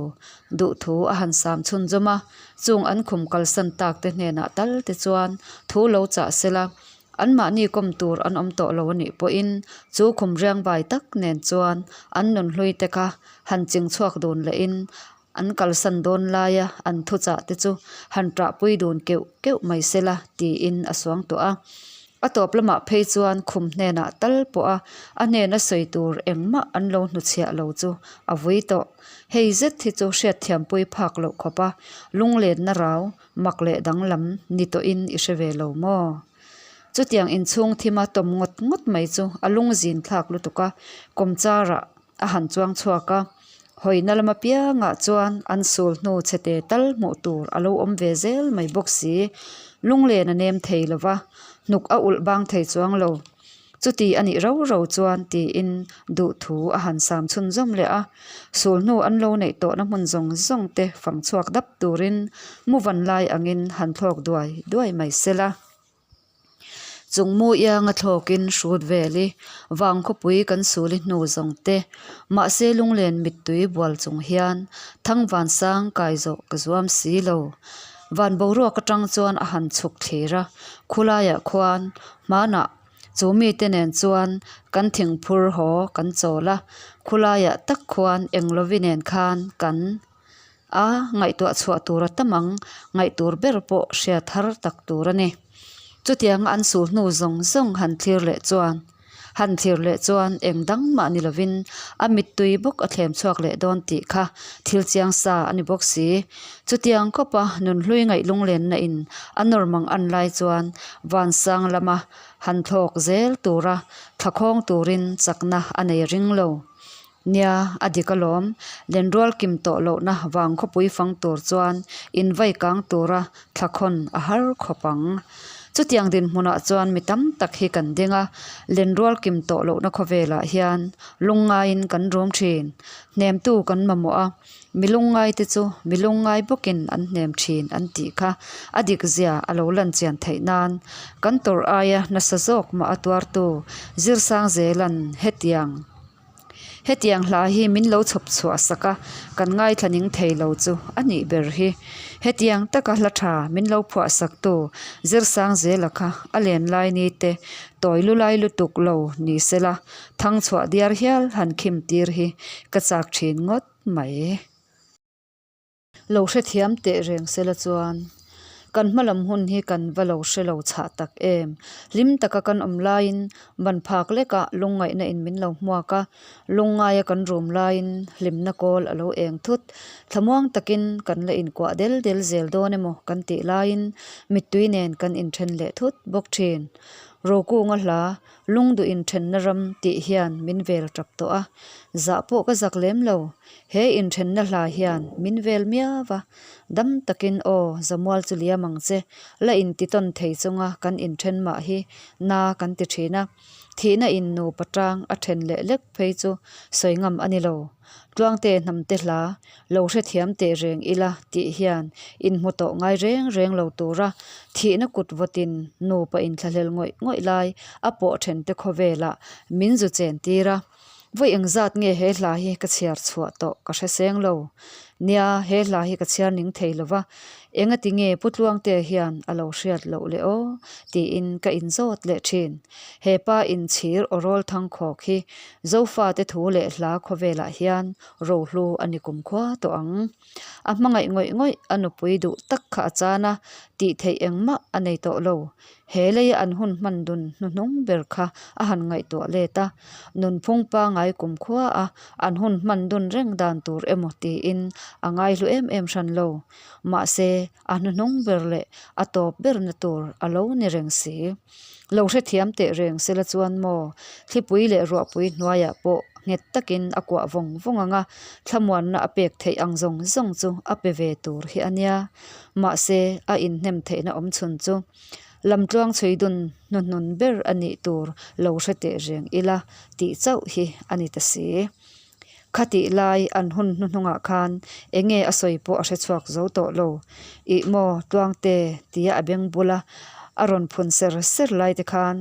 Speaker 1: Duhthu a han sam chhunzawm a, chung an khum kalsan tak te hnenah tal te chuan thu lo chah sela, Anmahni kawm tur an awm tawh lo a nih pawhin chu khum riangvai tak nen chuan an nunhlui te kha han ching chhuak dun lehin An kalsan dawn laia an thuchah te chu han ṭahpui dun keuh keuh mai sela tiin a suang tawh a. A tawp lamah phei chuan khum hnenah tal pawha a hnena sawi tur engmah an lo hnuchhiah lo chu a vui tawh. Hei zet hi chu hriatthiampui phak loh khawpa lunglenna rau mak leh danglam ni tawhin i hre ve lo maw? Chutiang inchhung thima tawm ngawt ngawt mai chu a lungzin thlak lutuk a, kawmcharah a han chuang chhuak a, hawina lam apiangah chuan an sul hnu chhete tal hmuh tur a lo awm ve zel mai bawk si. Lunglen a nem thei lo va, hnuk a ulh bang thei chuang lo. Chuti a nih rau rau chuan tiin duhthu a han sam chhunzawm leh a, sul hnu an lo neih tawhna hmun zawng zawng te fang chhuak dap turin muvan lai angin han thlawk duai duai mai sela. Chung mu ianga thlawkin hrut vel i, vang khawpui kan sul i hnu zawng te, mahse lunglen mittui bual chung hian Thangvansang kai zawh ka zuam si lo. Van boruak atang chuan a han chhuk thlir a, khulaiah khuan hmanah chu mite nen chuan kan thingphur haw kan chawl a, khulaiah tak khuan englovi nen khan kan a ngaihtuah chhuah tur a tam ang, ngaihtur ber pawh hriat har tak tur a ni. Chutianga an sul hnu zawng zawng han thlir leh chuan han thlir leh chuan eng dang mah ni lovin a mittui bawk a thlem chhuak leh dawn tih kha thil chiang sa a ni bawk si. Chutiang khawpa nunhlui ngaih lunglenna in a nawr mang an lai chuan vansang lama han thlawk zel tura thlakhawng turin chakna a nei ring lo. Nia, a dik alawm. Lenrual kim tawh lohna vang khawpui fang tur chuan invai kang tura thlakhawn a har khawp ang. Chutiang dinhmunah chuan mi tam tak hi kan ding a, lenrual kim tawh lohna khawvelah hian lungngaiin kan rum thin. Hnemtu kan mamawh a, mi lungngaite chu mi lungngai bawkin an hnem thin an tih kha a dikzia a lo lan chian theih nan kan tawrh aia nasa zawk mah a tuartu Zirsang Zelan hetiang Hetiang hla hi min lo chhawp chhuah sak a, kan ngaithla ning thei lo chu a nih ber hi. Hetiang taka hla tha min lo phuah sak tu Zirsang Zela kha a len lai ni te tawi lu lai lutuk lo ni sela thang chhuah diar hial han khim tir hi ka chak thin ngawt mai. Lo hrethiam teh reng sela chuan kan hma lam hun hi kan va lo hre lo chhah tak em. Hlim taka kan awm laiin ban phak lekah lungngaihna in min lo hmuak a, lungngaia kan rum laiin hlimna kawl a lo eng thut. Thlamuang takin kan la inkuah del del zel dawn emaw kan tih laiin mittui nen kan inthen leh thut bawk thin. Rokunga hla Lungduh inthenna ram tih hian min vel tap tawh a, zah pawh ka zak lem lo. He inthenna hla hian min vel miau va, dam takin aw Zamual chu liam ang che, la inti tawn thei chunga kan inthen mah hi na kan ti thin a, thihna in nupa tang a then leh lek phei chu sawi ngam a ni lo. Tluangte hnamte hla lo hrethiam teh reng ila tih hian inhmu tawh ngai reng reng lo tura thihna kut vawtin nupa inthlahlel ngawih ngawih lai a pawh thente khawvelah min zu chen tir a. Vawi engzat nge he hla hi ka chhiar chhuah tawh ka hre seng lo. Nia, he hla hi ka chhiar ning thei lo va, engati nge Pu Tluangte hian a lo hriat loh le aw? tiin ka inzawt leh thin. He pa inchhir awrawl thangkhawk hi Zofate thu leh hla khawvelah hian rohlu a ni kumkhua tawh ang. A hmangaih ngawih ngawih a nupui duh tak kha a chan a, tih theih engmah a nei tawh lo. He leia an hun hman dun hnuhnung ber kha a han ngaihtuah let a, nunphung pangai kumkhua a an hun hman dun reng dan tur emaw tiin a ngaihlu em em hran lo. Mahse, a hnuhnung ber leh a tawp berna tur a lo ni reng si. Lo hrethiam teh reng sela chuan maw, thlipui leh ruahpui hnuaiah pawh nghet takin a kuah vawng vawng ang a, thlamuanna a pek theih ang zawng zawng chu a pe ve tur hi a nia. Mahse, a inhnem theihna awm chhun chu lamtluang chhui dun hnuhnun ber a nih tur lo hre teh reng ila tih chauh hi a ni ta si. Khatih lai an hun hnuhnungah khan enge a sawi pawh a hre chhuak zo tawh lo. Ih maw Tluangte tia a beng bula a rawn phun ser ser lai te khan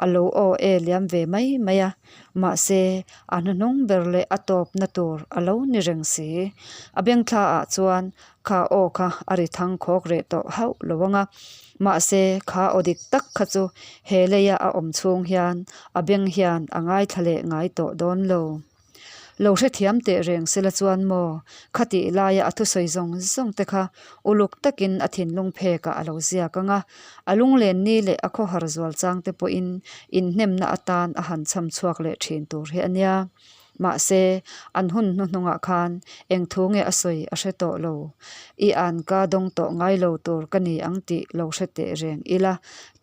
Speaker 1: a lo aw e liam ve mai mai a, mahse a hnuhnung ber leh a tawpna tur a lo ni reng si. A beng thla ah chuan kha aw kha a ri thang khawk reh tawh hauh lo ang a, mahse kha aw dik tak kha chu he leia a awm chhung hian a beng hian a ngaithla leh ngai tawh dawn lo. Lo hrethiam teh reng sela chuan maw, khatih laia a thusawi zawng zawng te kha uluk takin a thinlung phekah a lo ziak ang a, a lunglen ni leh a khawhar zual chang te pawhin inhnemna atan a han chham chhuak leh thin tur hi a nia. Mahse, an hun hnuhnungah khan eng thu nge a sawi a hre tawh lo. I an ka dawng tawh ngai lo tur ka ni ang tih lo hre teh reng ila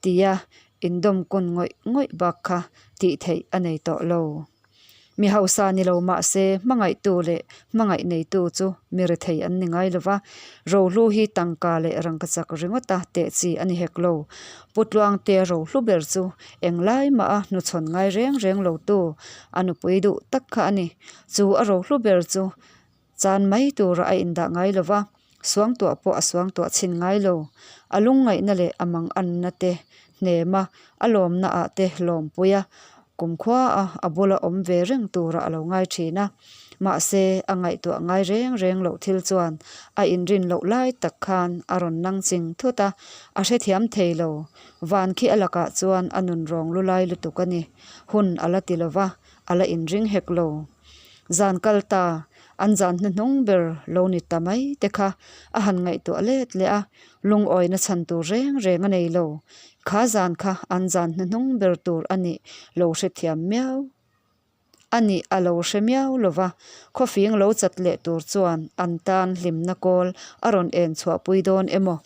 Speaker 1: tia indawm kun ngawih ngawih bak kha tih theih a nei tawh lo. Mi hausa ni lo mahse hmangaihtu leh hmangaih neitu chu mi rethei an ni ngai lo va, rohlu hi tangka leh rangkachak ringawta teh chi a ni hek lo. Pu Tluangtea rohlu ber chu englai mah a hnuchhawn ngai reng reng lotu a nupui duh tak kha a ni. Chu a rohlu ber chu Chan mai tura a indah ngai lo va, suangtuah pawh a suangtuah chhin ngai lo. A lungngaihna leh a manganna te hnema a lawmna ah te lawmpui a, kumkhua a a bula awm ve reng tura a lo ngai thin a. Mahse, a ngaihtuah ngai reng reng loh thil chuan a inrin loh lai tak khan a rawn nang ching thut a, a hrethiam thei lo. Van khi a lakah chuan a nun rawng lu lai lutuk a ni. Hun a la ti lo va, a la inring hek lo. Zan kal ta, an zan hnuhnung ber lo ni ta mai te kha a han ngaihtuah let leh a, lungawina chhan tur reng reng a nei lo. Kha zan kha an zan hnuhnung ber tur a nih lo hrethiam miau a nih a lo hre miau lo va, khawfing lo chat leh tur chuan an tan hlimna kawl a rawn en chhuahpui dawn emaw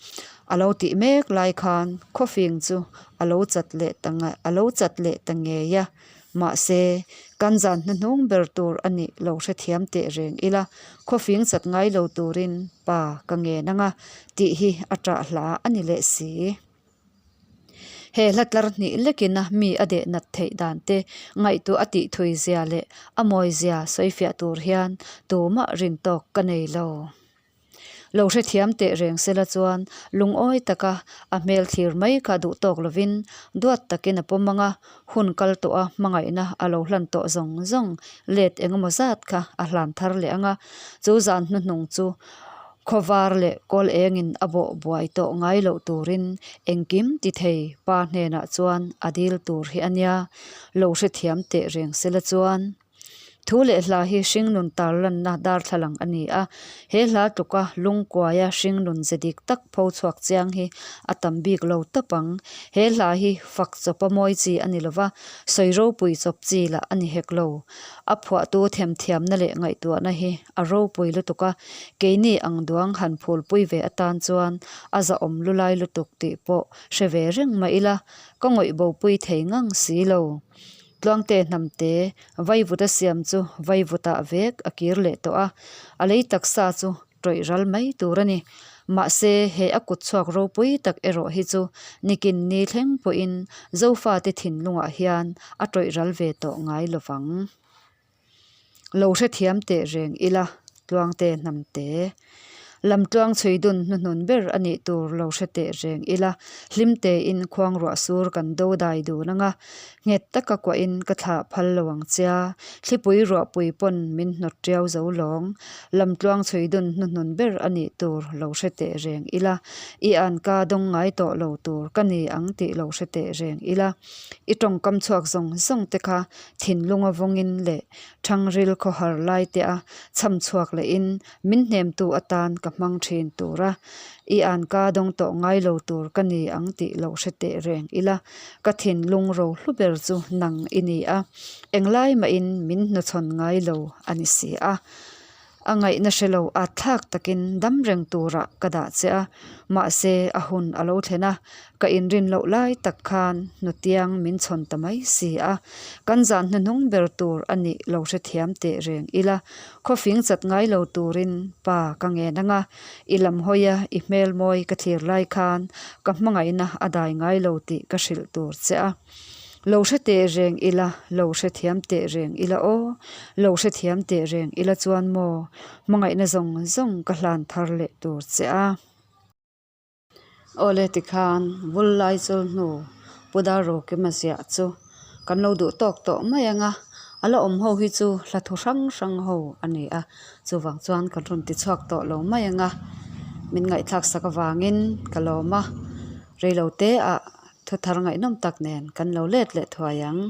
Speaker 1: a lo tih mek lai khan khawfing chu a lo chat leh ta a lo chat leh ta ngei a. Mahse, kan zan hnuhnung ber tur a nih lo hrethiam teh reng ila, khawfing chat ngai lo turin pa ka ngen ang a, tih hi a ṭah hla a ni leh si. He hla tlar hnih lekin a mi a deh nat theih dan te ngaihtuah a tih thui zia leh a mawi zia sawifiah tur hian tumah rin tawk ka nei lo. Lo hrethiam teh reng sela chuan lungawi taka a hmel thlir mai kha duh tawk lovin duat takin a pawm ang a, hun kal tawh a hmangaihna a lo hlan tawh zawng zawng let engemaw zat kha a hlan thar leh ang a, chu zan hnuhnung chu khawvar leh kawl engin a bawh buai tawh ngai loh turin engkim ti thei pa hnenah chuan a dil tur hi a nia, lo hrethiam teh reng sela chuan. Thu leh hla hi hringnun tarlanna darthlalang a ni a, he hla tluka lungkuaia hringnun ze dik tak pho chhuak chiang hi a tam bik lo tawp ang. He hla hi fak chawpa mawi chi a ni lova, sawi ropui chawp chi lah a ni hek lo. A phuahtu themthiamna leh ngaihtuahna hi a ropui lutuk a, keini ang duang han phulpui ve atan chuan a zahawm lulai lutuk tih pawh hre ve reng mah ila, ka ngawih bopui thei ngang si lo. Tluangte hnamte vaivut a siam chu vaivutah vek a kir leh tawh a, a lei taksa chu tawih ral mai tur a ni. Mahse, he a kut chhuak ropui tak erawh hi chu nikin ni thleng pawhin Zofate thinlungah hian a tawih ral ve tawh ngai lo vang. Lo hrethiam teh reng ila, Tluangte hnamte. Lamtluang chhui dun hnuhnun ber a nih tur lo hre teh reng ila, hlim tein khuang ruah sur kan do dai dun ang a, nghet taka kuahin ka thlah phal lo ang chia, thlipui ruahpui pawn min hnawt tiau zo lawng. Lamtluang chhui dun hnuhnun ber a nih tur lo hre teh reng ila, i anka dawng ngai tawh lo tur ka ni ang tih lo hre teh reng ila, i tawngkam chhuak zawng zawng te kha thinlunga vawngin leh Thangril khawhar lai te a chham chhuak lehin min hnemtu atan ka hmang thin tur a, i anka dawng tawh ngai lo tur ka ni ang tih lo hre teh reng ila, ka thinlung ro hlu ber chu nang i ni a, englai mahin min hnuchhawn ngai lo a ni si a. A ngaihna hre lo at thlak takin dam reng turah ka dah che a, mahse a hun a lo thlen a, ka inrin loh lai tak khan hnutiang min chhawn ta mai si a, kan zan hnuhnung ber tur a nih lo hrethiam teh reng ila, khawfing chat ngai lo turin pa ka ngen ang a, i lam hawia i hmel mawi ka thlir lai khan ka hmangaihna a dai ngai lo tih ka hrilh tur che a. Lo hre teh reng ila, lo hre thiam teh reng ila aw, lo hre thiam teh reng ila chuan maw hmangaihna zawng zawng ka hlan thar leh tur che a. Awle tikhan vul lai chul hnu Pu Darrokima ziah chu kan lo duh tawk tawh mai ang a, a la awm ho hi chu hla thu hrang hrang ho a ni a, chuvang chuan kan rawn ti chhuak tawh lo mai ang a, min ngaihthlak sak avangin ka lawm a, reilote ah. Thuthar ngaihnawm tak nen kan lo let leh thuai ang.